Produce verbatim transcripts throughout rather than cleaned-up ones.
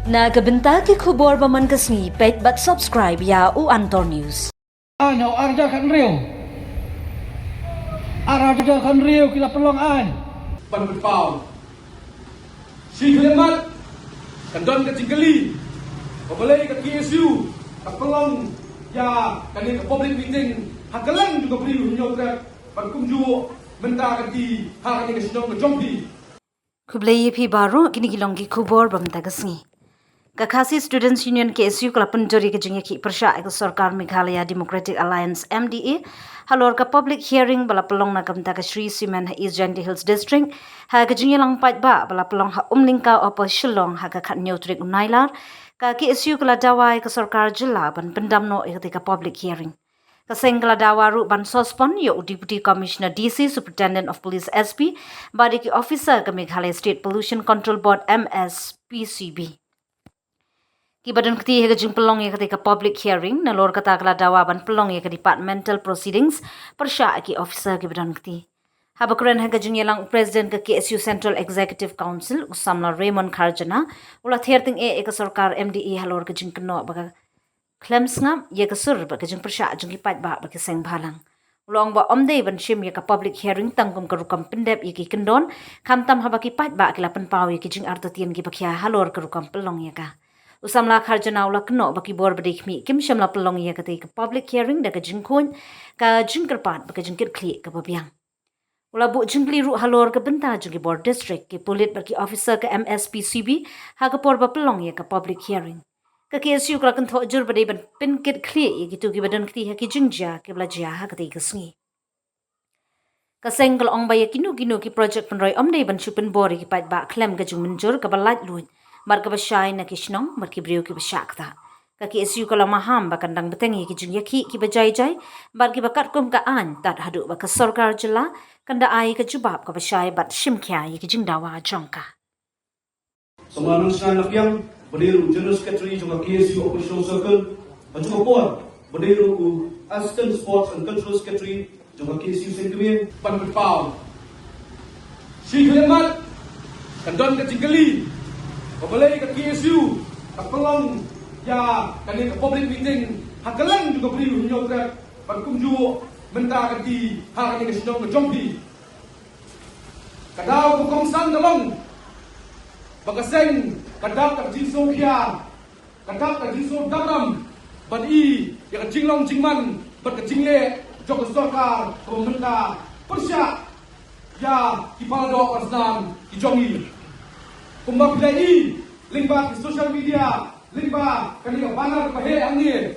Na ka bynta ki khubor ba man ka sngi, peit bad subscribe ïa u Antor News. Ai, na u ar hajar khathynriew. Ar hajar khathynriew ki la pynlong ai. Ban pynpaw. Shi khyllipmat, kan don ka jingkylli. Ba balei ka K S U ka pynlong ïa kane ka public meeting ha kylleng jong ka Bri u Hynñiewtrep, ban kumjuh mynta ka ti ha kane ka shnong ka jong phi. Khublei ïa phi baroh, kine ki long ki khubor ba mynta ka sngi. Ka Khasi Students Union, K S U, ka la pynjur ïa ka jingïakhih pyrshah ïa ka sorkar Meghalaya Democratic Alliance, M D A, halor ka public hearing ba la pynlong na ka bynta ka Shree Cement ha East Jaintia Hills District, ha ka jingïalang paidbah ba la pynlong ha Umlyngka, Upper Shillong, ha ka khathynñiew tarik u Nailar. Ka K S U ka la dawa ïa ka sorkar jylla ban pyndam noh ïa katei ka public hearing. Ka seng ka la dawa ruh ban suspend ïa u Deputy Commissioner, D C, Superintendent of Police, S P, bad ïa ki officer ka Meghalaya State Pollution Control Board, M S P C B. Kiba don kti ha ka jingpynlong ïa katei ka public hearing, nalor kata ka la dawa ban pynlong ïa ka departmental proceedings pyrshah ïa ki officer kiba don kti. Haba kren ha ka jingïalang u President ka K S U Central Executive Council, u samla Raymond Kharjana, u la ther tyngeh ïa ka sorkar M D A halor ka jingkynnoh ba ka khlem sngap ïa ka sur bad ka jingpyrshah jong ki paidbah bad ki seng bhalang. U la ong ba ym dei ban shim ïa ka public hearing tang kum ka rukom pyndep ïa ki kyndon, khamtam haba ki paidbah ki la pynpaw ïa ki jingartatien kiba khia halor ka rukom pynlong ïa ka. U samla Kharjana u la kynnoh ba ki bor ba dei khmih kim shym la pynlong ïa katei ka public hearing da ka jingkhuid, ka jingkyrpad bad ka jingkitkhlieh kaba biang. U la buh jingkylli ruh halor ka bynta jong ki bor district, ki pulit bad ki officer ka M S P C B ha ka por ba pynlong ïa ka public hearing. Ka K S U ka la kynthoh jur ba dei ban pynkitkhlieh ïa kito kiba don kti ha ki jingjia kiba la jia ha katei ka sngi. Ka seng ka la ong ba ïa kino kino ki project pynroi ym dei ban shu pynbor ïa ki paidbah khlem ka jingmynjur kaba laitluid bad kaba shai na ki shnong bad ki briew kiba shah ktah. Ka K S U ka la maham ba kan dang bteng ïa ki jingïakhih kiba jai jai bad kiba katkum ka aiñ, tad haduh ba ka sorkar jylla kan da ai ka jubab kaba shai bad shim khia ïa ki jingdawa jong ka. Samla Nongshngaiñ Lakiang, ba dei ruh u General Secretary jong ka K S U Upper Shillong Circle, ha jong ka por ba dei ruh u Assistant Sports and Cultural Secretary jong ka K S U Seng Kmie, ban pynpaw. Shi khyllipmat, kan don ka jingkylli ba balei ka K S U ka pynlong ïa kane ka public meeting ha kylleng jong ka Bri u Hynñiewtrep, ban kumjuh mynta ka ti ha kane ka shnong ka jong phi. Ka daw ba kongsan ka long ba ka seng ka dap ka jingsngewkhia, ka dap ka jingsngewdap ram ban i ïa ka jinglong jingman bad ka jingleh jong ka sorkar kaba mynta pyrshah ïa ki para doh para snam ki jong ngi. Kumba phi la i lyngba ki social media, lyngba kane ka banner kaba heh hangne,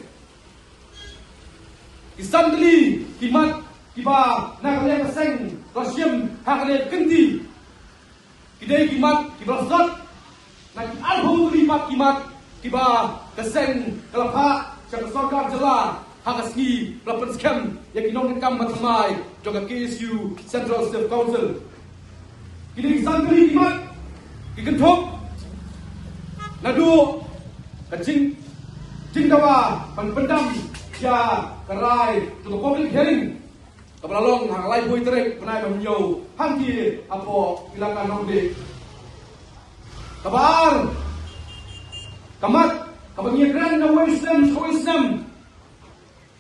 ki san tylli ki mat kiba na ka liang ka seng ka la shim ha kane ka kynti. Ki dei ki mat kiba la sot na ki arphew tylli pat ki mat kiba ka seng ka la phah sha ka sorkar jylla ha ka sngi ba la pynskhem ïa ki nongkitkam ba thymmai jong ka K S U Central Staff Council. Kine ki san tylli ki mat ki kynthup naduh ka jing, jingdawa ban pyndam ïa ka rai jong ka public hearing kaba la long ha ka laiphew tarik bnai ba hynñiew hangtei hapoh Elaka Nongbiej. Kaba ar ka mat kaba ngi ïakren na uwei u snem sha uwei u snem,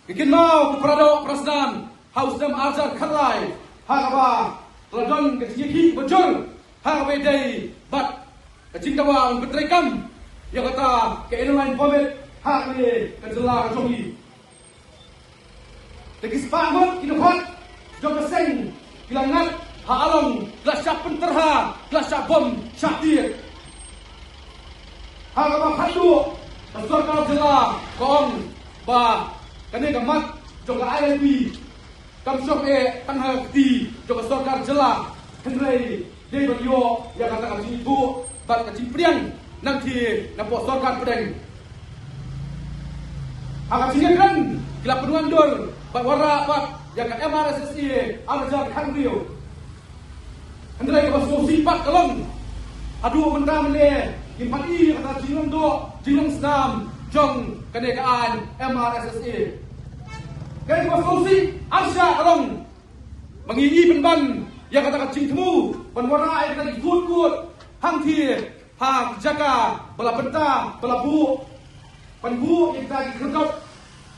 ka kynmaw ka para doh para snam ha u snem ar hajar khatlai, ha kaba ka la don ka jingïakhih ba jur ha kaba ïadei bad ka jingdawa ban pyntreikam ïa kata ka Inner Line Permit ha kane ka jylla ka jong ngi. Te ki spah ngut ki dkhot jong ka seng ki la ngat ha along, ki la shah pynterha, ki la shah bom shah tied. Ha kaba khatduh ka sorkar jylla ka ong ba kane ka mat jong ka I L P kam shong eh tang ha ka kti jong ka sorkar jylla, hynrei dei ban ïoh ïa kata ka jingithuh bad ka jingpdiang nangthie napoh sorkar pdeng. Ha ka jingïakren ki la pynwandur bad wanrah pat ïa ka M R S S A ar hajar khathynriew. Hynrei kaba sngewsih pat ka long, haduh mynta mynne ngim pat i ïa kata ka jinglong doh jinglong snam jong kane ka aiñ M R S S A. Kaei kaba sngewsih arshah ka long ba ngi i pynban ïa kata ka jingthmu ban wanrah ïa kata ki kut kut hangthie ha ki jaka ba la bynta, ba la buh, ban buh ïa kita ki kyrkop,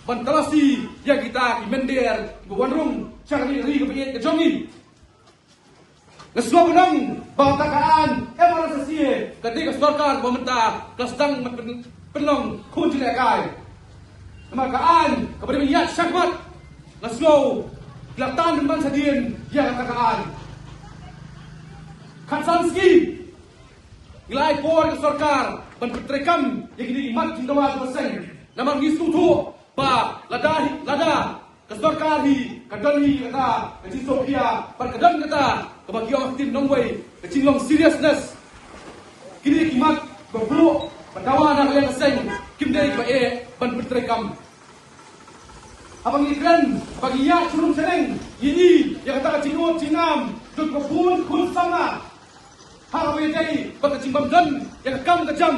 ban talasi ïa kita ki mynder kiba wan rung sha kane ka ri kaba ïeit ka jong ngi. Nga sngew ban ong ba kata ka aiñ MRSSA ka dei ka sorkar ba mynta ka la sdang ban pyn-, pynlong khun jingïalehkai. Namar ka aiñ kaba dei ban ïaid shakhmat, nga sngew ki la tan pynban shadien ïa kata ka aiñ. Khatsan sngi ngi la ai por ïa ka sorkar ban pyntreikam ïa kine ki mat jingdawa kiba seng. Namar ngi sngewthuh ba lada hi, lada ka sorkar hi ka don hi kata ka jingsngewkhia bad ka don kata kaba ki ong ha ktien nongwei ka jinglong seriousness, kine ki mat ba buh, ba dawa na ka liang ka seng kim dei kiba eh ban pyntreikam. Haba ngi kren ba ngi ïaid sha rum sha neng, ngi i ïa kata ka jingud jingngam jong kiba bun khun samla. Ha kaba ïadei bad ka jingbym don ïa ka kam ka jam,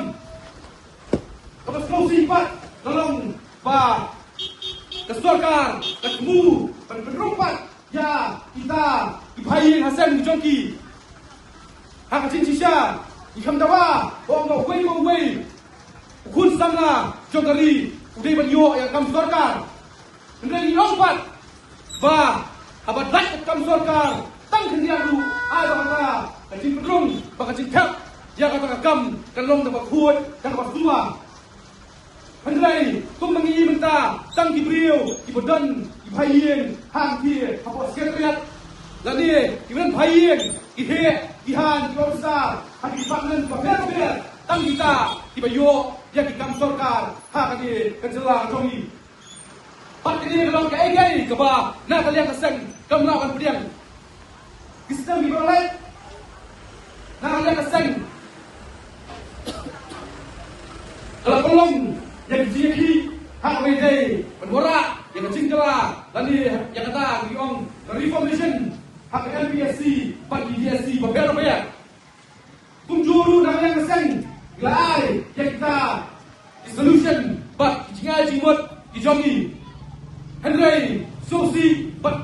kaba sngewsih pat ka long ba ka sorkar ka thmu ban pynrung pat ïa kita ki bhaïing hasem ki jong ki. Ha ka jingshisha ngi kham dawa ba ong ba uwei pa uwei u khun samla jong ka ri u dei ban ïoh ïa ka kam sorkar. Hynrei ngi ong pat ba haba lait ka kam sorkar tang khyndiat ruh, ai ba kata ka jingpynrung bad ka jingthep ïa kata ka kam kan long da kaba khuid, da kaba sumar. Hynrei kumba ngi i mynta, tang ki briew kiba don ki bhaïing hangtei hapoh Secretariat, lane kiba don bhaïing, ki heh ki haiñ, ki officer ha ki department bapher bapher, tang kita kiba ïoh ïa ki kam sorkar ha kane ka jylla ka jong ngi. Bad kane ka long kaei kaei kaba na ka liang ka seng kam lah ban pdiang. Ki snem kiba la leit na ka liang ka seng ka la pynlong ïa ki jingïakhih ha kaba ïadei ban wanrah ïa ka jingkylla lane ïa kata ki ong ka reformation ha ka MPSC bad ki DSC bapher bapher. Kumjuh ruh na ka liang ka seng ngi la ai ïa kita ki solution bad ki jingai jingmut ki jong ngi. Hynrei sngewsih bad,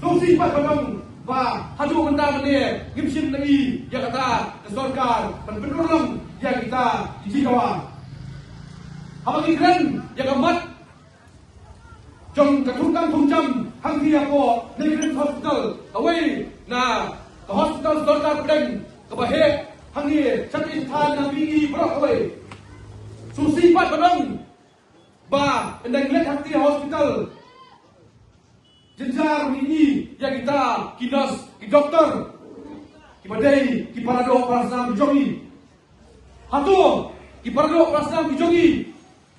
sngewsih bad ban ong ba haduh mynta mynne ngim shym la i ïa kata ka sorkar ban pynurlong ïa kita ki jingdawa. Haba ngi kren ïa ka mat jong ka thungkam thungjam hangtei hapoh Negrin Hospital, kawei na ka hospital sorkar pdeng kaba heh hangne sha ka thain na mihngi baroh kawei. Sngewsih pat ban ong ba ynda ngi leit hangtei ha hospital, jynjar ngi i ïa kita ki nurse, ki doktor kiba dei ki paradoh parasnam ki jong ngi. Hato ki paradoh parasnam ki jong ngi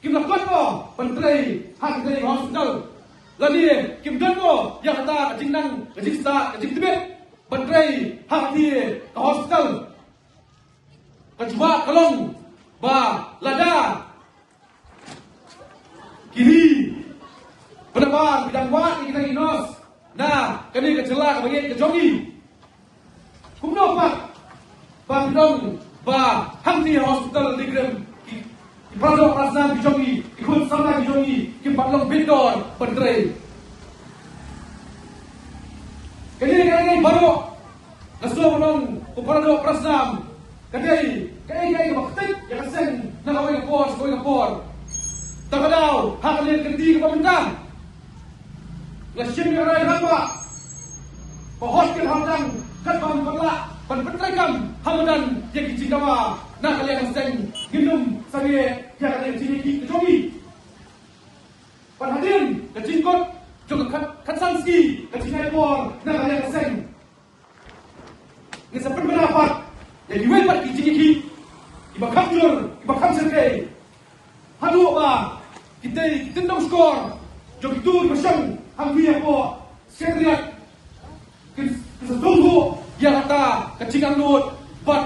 kim la kot mo ban trei ha kane ka hospital? Lane kim don mo ïa kata ka jingnang, ka jingstad, ka jingtbit ban trei ha kane ka hospital? Ka jubab ka long ba lada ki ri ba nabar ki dang wad ïa kita ki nurse na kane ka jylla kaba ïeit ka jong ngi, kumno pat ba phi ong ba hangtei ha hospital Negrin ki, ki paradoh parasnam ki jong ngi, ki khun samla ki jong ngi kim pat long bit dor ban trei? Kane ka dei baroh, nga sngew ban ong, ko paradoh parasnam, ka dei kaei kaei kaba ktik ïa ka seng na kawei ka por sha kawei ka por. Ta ka daw ha kane ka kynti kaba mynta nga shim ïa ka rai rangbah ba hot kin hot dang katba ym pat lah ban pyntreikam ha madan ïa ki jingdawa na ka liang ka seng. Ngin ym sangeh ïa kane ka jingïakhih ka jong ngi. Bad hadien ka jingkut jong ka khat, khatsan sngi ka jingai por na ka liang ka seng, ngin sa pynbna pat ïa kiwei pat ki jingïakhih kiba kham jur, kiba kham shyrkhei. Haduh ba kitei ki tyndong shkor jong kito kiba shong hangtei hapoh Secretariat kin, kin sa sngewthuh ïa kata ka jingangnud bad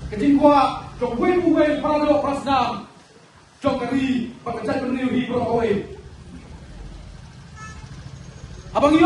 ka jingkwah jong uwei pa uwei u paradoh parasnam jong ka ri bad ka jaitbynriew hi baroh kawei. Haba ngi